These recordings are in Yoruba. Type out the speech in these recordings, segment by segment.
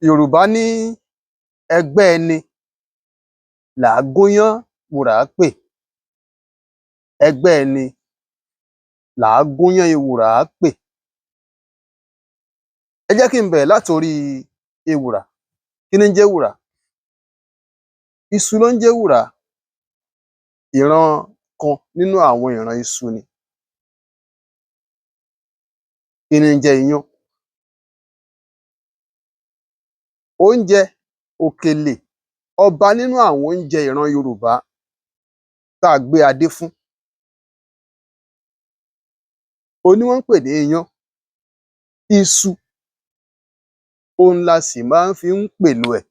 Yorùbá ní ẹgbẹ́ ẹni là á gúnyán ewùrà pè, ẹgbẹ́ ẹni là á gúnyán ewùrà pè. Ẹ jẹ́ kí n bẹ̀rẹ̀ látorí ewùrà. Kí ní ń jẹ́ ewùrà? Iṣu ló ń jẹ́ ewùrà. Ìran kan nínú àwọn ìran iṣu ni. Kí ní ń jẹ́ iyán? Oúnjẹ òkèlè, ọba nínú àwọn oúnjẹ ìran Yorùbá tá a gbé adé fún òhun ni wọ́n ń pè ní iyán. Iṣu òhun la sì má ń fi ń pèlò ẹ̀.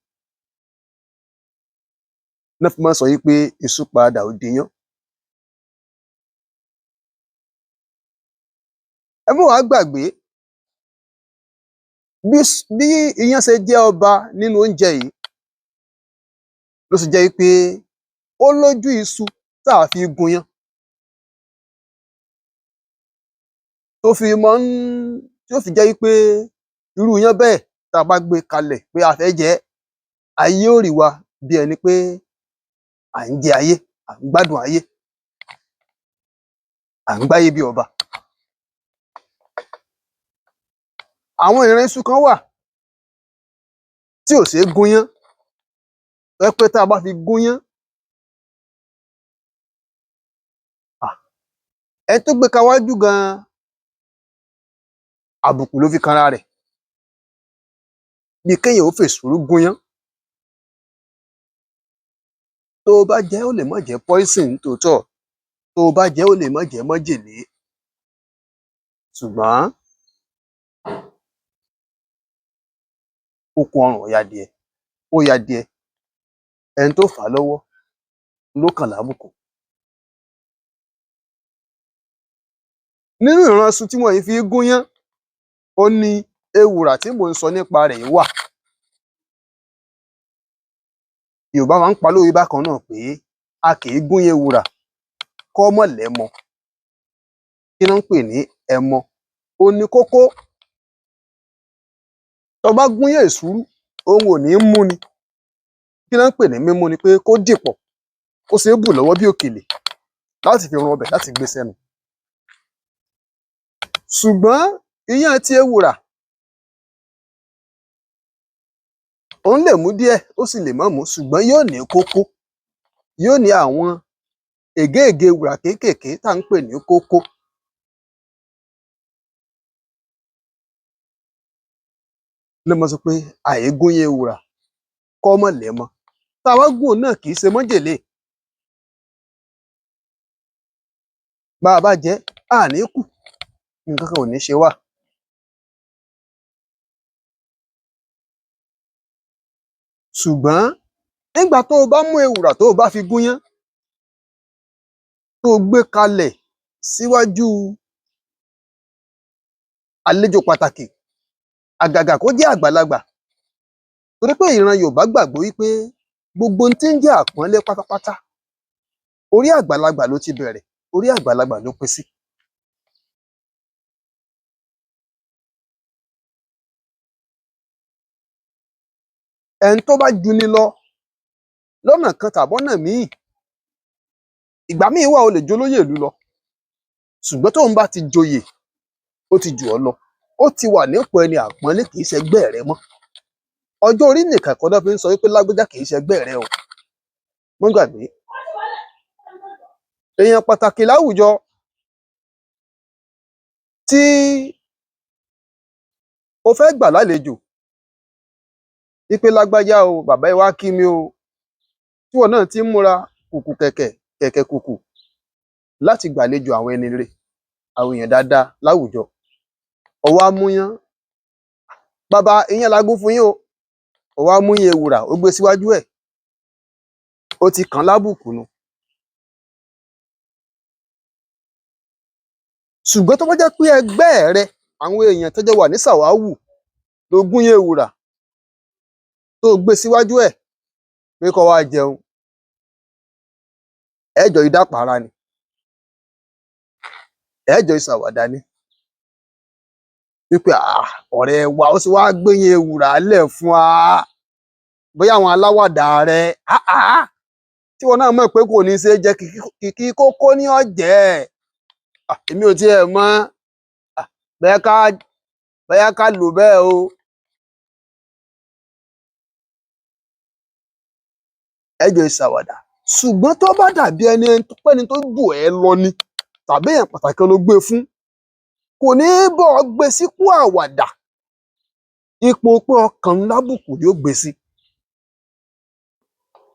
Ná fi má ń sọ wí pé iṣú paradà ó diyán. Ẹ mọ́ wàá gbàgbé bí iyán ṣe jẹ́ ọba nínú oúnjẹ yìí ló ṣe jẹ́ wí pé ó lójú iṣu tá à fi gúnyán tó fi mọ́ ń tí ó fi jẹ́ wí pé irú iyán bẹ́ẹ̀ tá a bá gbé e kalẹ̀ pé a fẹ́ jẹ ẹ́, ayé ó rí wa bí ẹni pé à ń jẹ ayé, à ń gbádùn ayé, à ń gbáyé bí ọba. Àwọn ìran iṣu kan wà tí ò ṣe é gúnyán tó jẹ́ pé tá a bá fi gúnyán, ẹni tó gbé e kawájú gan àbùkù ló fi kanra rẹ̀. Bíi kéèyàn ó fèsúrú gúnyán. Tó o bá jẹ ẹ́, ó lè má jẹ́ poison nítòótọ́, tó o bá jẹ ẹ́, ó lè má jẹ́ májèlé, ṣùgbọ́n okùn ọrùn ò yadìẹ, ó yadìẹ, ẹni tó fà á lọ́wọ́ ló kàn lábùkù. Nínú ìran iṣu tí wọn ì í fi gúnyán òhun ni ewùrà tí mò ń sọ nípa rẹ̀ yìí wà. Yorùbá má ń pa á lówe bákan náà pé a kì í gúnyán ewùrà kó mọ́ lẹ́mọ. Kí ná ń pè ní ẹmọ? Òhun ni kókó. Tó o bá gúnyán èsúrú, òun ò ní mú ni. Kí ná ń pè ní mímú ni pé kó dìpọ̀, kó ṣe é bù lọ́wọ́ bí òkèlè láti fi run ọbẹ̀ láti gbé sẹ́nu. Ṣùgbọ́n iyán ti ewùrà, òún lè mú díẹ̀, ó sì lè má mú ṣùgbọ́n yóò ní kókó. Yóò ní àwọn ègéègé ewùrà kéékèèké tá ń pè ní kókó. Ná mọ́ ń sọ pé àìí gúnyán ewùrà kó mọ́ lẹ́mọ. Tá a bá gún òun náà kì í ṣe májèlé. Bá a bá jẹ ẹ́, a à ní kú, nǹkan kan ò ní ṣe wá. Ṣùgbọ́n nígbà tó o bá mú ewùrà tó o bá fi gúnyán, tó o gbé kalẹ̀ síwájú àlejò pàtàkì, àgàgà kó jẹ́ àgbàlagbà, torí pé ìran Yorùbá gbàgbọ́ wí pé gbogbo n tí ń jẹ́ àpọ́nlé pátápátá, orí àgbàlagbà ló ti bẹ̀rẹ̀, orí àgbàlagbà ló pin sí. Ẹni tó bá juni lọ lọ́nà kan tàbọ́nà míì, ìgbà míì wà o lè jolóyè ìlú lọ, ṣùgbọ́n tóun bá ti joyè, ó ti jù ọ́ lọ, ó ti wà nípò ẹni àpọ́nlé, kì í ṣẹgbẹ́ rẹ mọ́. Ọjọ́ orí nìkan kọ́ ná fi ń sọ wí pé lágbájá kì í ṣẹgbẹ́ rẹ o. Mọ́ gbàgbé. Èèyàn pàtàkì láwùjọ tí o fẹ́ gbà lálejò wí pé lágbájá o, bàbá ẹ wá kí mi o, tíwọ náà tí ń múra kùkù kẹ̀kẹ̀ kẹ̀kẹ̀ kùkù láti gbàlejò àwọn ẹni ire, àwọn èèyàn dáadáa láwùjọ. O wá múyán, bàbá iyán la gún fun yín o, o wá múyán ewùrà o gbé e síwájú ẹ̀, o ti kàn án lábùkù nu. Ṣùgbọ́n tó bá jẹ́ pé ẹgbẹ́ rẹ, àwọn èèyàn tẹ́ jọ wà ní sàwáwù lo gúnyán ewùrà tó o gbé e síwájú ẹ̀ pé kó wá jẹun, ẹ́ jọ ìdápàára ni, ẹ́ jọ ìsàwàdà ni. Wípé ọ̀rẹ́ wa ó sì wá gbéyẹn ewùrà lẹ̀ fún wa, bóyá àwọn aláwàdà rẹ tí wọn náà mọ̀ pé kò ní ṣe jẹ, kìkì kókó ní ọ̀jẹ̀. Èmi ò tiẹ̀ mọ̀, bóyá ká lò bẹ́ẹ̀ o. Ẹ jọ ìṣàwàdà, ṣùgbọ́n tó bá dàbí ẹni pẹ́ni tó jù ẹ́ lọ ni tàbí èèyàn pàtàkì ló gbé fún, kò ní bọ́ ọ gbé sípò àwàdà, ipò pé ọkàn lábùkù yóò gbé sí,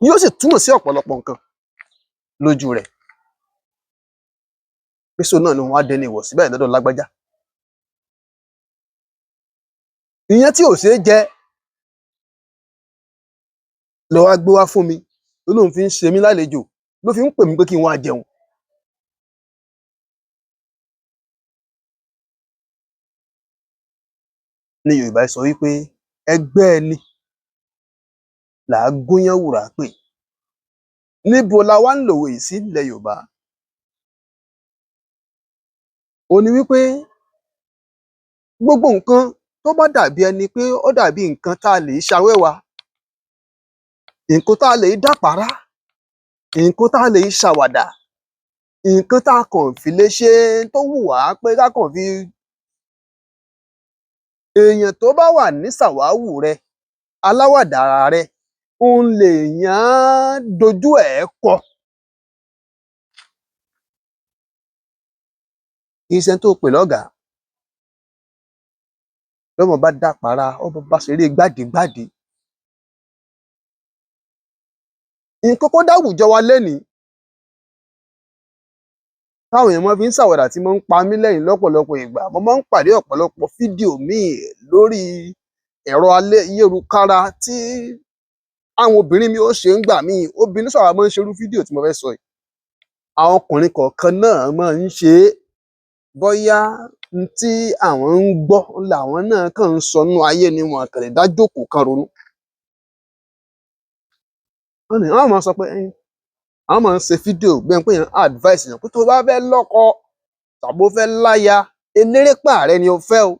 yóò sì túmọ̀ sí ọ̀pọ̀lọpọ̀ nǹkan lójú rẹ̀. Pèsè náà ni wọ́n á dẹni ìwọ̀sí báyìí lọ́dọ̀ lágbájá. Ìyẹn tí ò ṣeé jẹ ló wá gbé wá fún mi, ló lóun fi ń ṣe mí lálejò, ló fi ń pè mí pé kí n wá jẹun. Ní Yorùbá sọ wípé ẹgbẹ́ ẹni là á gúnyán wùrà pè. Níbo la wá ń lòwe yìí sí ilẹ̀ Yorùbá? Ó ní wípé gbogbo nǹkan tó bá dàbí ẹni pé ó dàbí nǹkan tá a lè ṣawẹ́wà, nǹkan tá a lè dàpárá, nǹkan tá a lè ṣàwàdà, nǹkan tá a kàn fi lè ṣe tó wù wá pé ká kàn fi. Èèyàn tó bá wà ní sàwáwù rẹ, aláwàdà rẹ, òun lèèyàn dojú ẹ̀ kọ. Iṣẹ́ tó pè lọ́gàá lọ́mọ bá dàpárá, ọmọ bá ṣeré gbádìgbádì. Nǹkan kó dáwùjọ wa lénìí táwọn èèyàn máa fi ń ṣàwàdà tí máa ń pa mí lẹ́yìn lọ́pọ̀lọpọ̀ ìgbà. Mo máa ń pàdé ọ̀pọ̀lọpọ̀ fídíò míì lórí ẹ̀rọ ayélukára tí àwọn obìnrin mi ó ṣe ń gbà míì. Obìnrin sábà máa ń ṣerú fídíò tí mo fẹ́ sọ yìí. Àwọn ọkùnrin kọ̀ọ̀kan náà máa ń ṣe é, bóyá n tí àwọn ń gbọ́ làwọn náà kàn ń sọ nínú ayé ni wọn kàn lè dá jókòó kan ronú. Wọ́n máa sọ pé àwọn máa ń ṣe fídíò bí ẹni pé èèyàn advice èèyàn pé tó bá fẹ́ lọ́kọ tàbí ó fẹ́ láya, elérépà rẹ ni o fẹ́ o.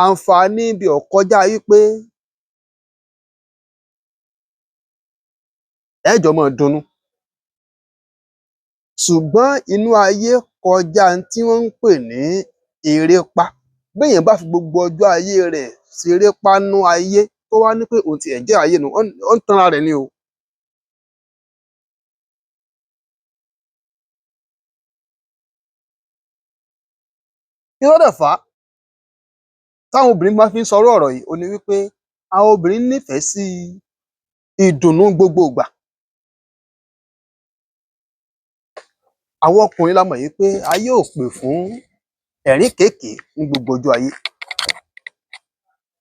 Àǹfààní ibi ò kọjá wípé ẹ jọ máa dunnú. Ṣùgbọ́n inú ayé kọjá tí wọ́n ń pè ní erépá. Béèyàn bá fi gbogbo ọjọ́ ayé rẹ̀ ṣerépá nú ayé tó wá ní pé òun ti enjoy ayé nu, ó ń tanra rẹ̀ ni o. Kí ló dẹ̀ fà á táwọn obìnrin máa fi ń sọrú ọ̀rọ̀ yìí? Ó ní wípé àwọn obìnrin nífẹ̀ẹ́ sí ìdùnnú gbogbo ìgbà. Àwọn ọkùnrin la mọ̀ yìí pé ayé ò pè fún ẹ̀rín kéèké ní gbogbo ọjọ́ ayé.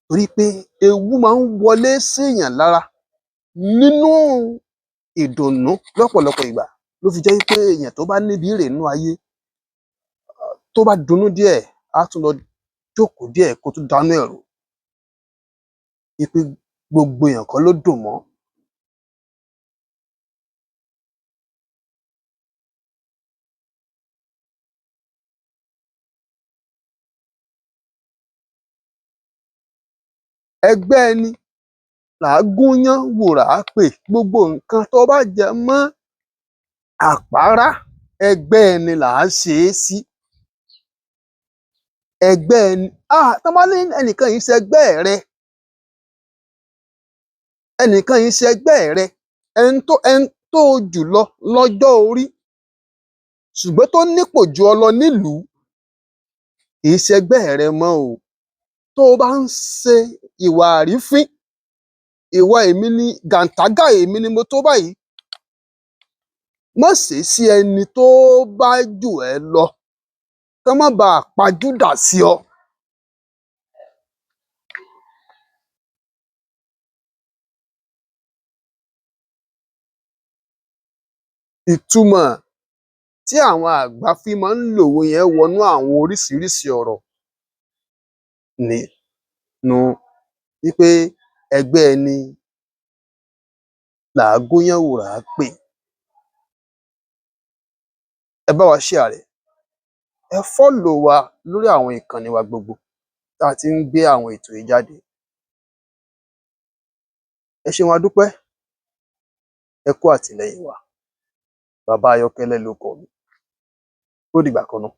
Torí pé ewu máa ń wọlé síyàn lára nínú ìdùnnú lọ́pọ̀lọpọ̀ ìgbà, ló fi jẹ́ wípé èèyàn tó bá níbi rè nínú ayé tó bá dunnú díẹ̀, á tún lọ jókòó díẹ̀ kó tún dánú ẹ̀rù. Wípé gbogbo èèyàn kọ́ ló dùn mọ́. Ẹgbẹ́ ẹni là á gúnyán wùrà á pè. Gbogbo nǹkan tó bá jẹ mọ́ àpárá, ẹgbẹ́ ẹni là á ṣe é sí. Ẹgbẹ́ ẹni, tó bá ní ẹnìkan yìí ṣe ẹgbẹ́ rẹ, ẹnìkan yìí ṣe ẹgbẹ́ rẹ, ẹni tó jù lọ lọ́jọ́ orí, ṣùgbọ́n tó nípò jù ọ lọ nílùú, kì í ṣe ẹgbẹ́ rẹ mọ́ o. Tó o bá ń ṣe ìwà àrífín, ìwà èmi ni gàǹtágà, èmi ni mo tó báyìí, má ṣe sí ẹni tó bá jù ẹ́ lọ, kó má baà pajúdà sí ọ. Ìtumọ̀ tí àwọn àgbà fi máa ń lòwe yẹn wọnú àwọn oríṣiríṣi ọ̀rọ̀ nínú wípé ẹgbẹ́ ẹni là á gúnyán wùrà á pè. Ẹ bá wa share rẹ̀, ẹ follow wa lórí àwọn ìkànnì wa gbogbo tá a ti ń gbé àwọn ètò yìí jáde. Ẹ ṣeun, a dúpẹ́, ẹ kú àtìlẹ́yìn wa. Bàbá Ayọ́kẹ́lẹ́ ló kọ mi. Ó dìgbà kan náà.